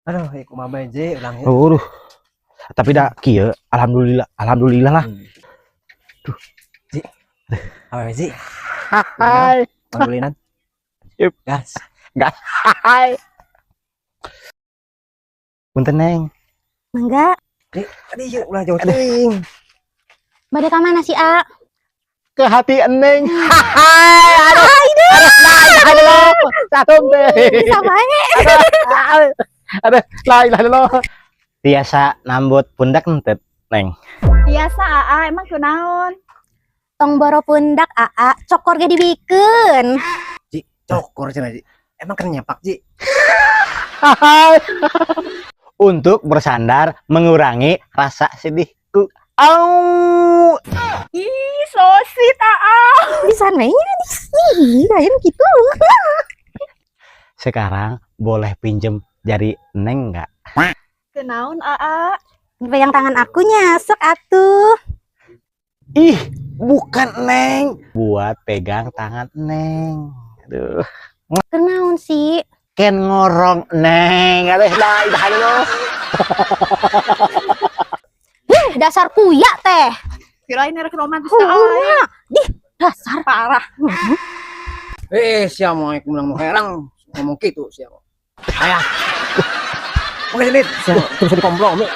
Aduh, ieu kumaha bae, Ji, ulang ya. Aduh. Tapi dah kieu, alhamdulillah, alhamdulillah lah. Ji. Apa, Ji? Hai. Manggulinan. Yup. Gas. Gas. Hai. Punten, Neng. Mangga. Ji, tadi yuk ulah jauh teuing. Bade ka mana sih, A? Ke hati Neng. Hai. Aduh. Aduh. La ilaha illallah. Satu teh. Bisa bae. Aduh, la ilaha illallah. Tiasa nambut pundak henteu, Neng? Biasa, Aa, emang kunaon? Tong boro pundak, Aa, cokor ge dibikeun. Ji, cokor cenah, Ji. Emang kan nyepak, Ji. Hai. Untuk bersandar mengurangi rasa sedihku. Au. Ih, so sweet, Aa. Bisa nya di sini, lain gitu. Sekarang boleh pinjem jari Neng nggak? Kunaon, Aa? Pegang tangan akunya, sok atuh. Ih, bukan, Neng. Buat pegang tangan Neng. Aduh. Kenaon sih? Ken ngorong, Neng. Aduh, la ilaha illallah. Ih, dasar kuya teh. Kirain rek romantis ka aing. Heuh, dih, dasar. Parah. Eh, sia mau menang nu herang ngomong gitu sia. Ayah. Oke, Dit. Sia bisa dikompromi.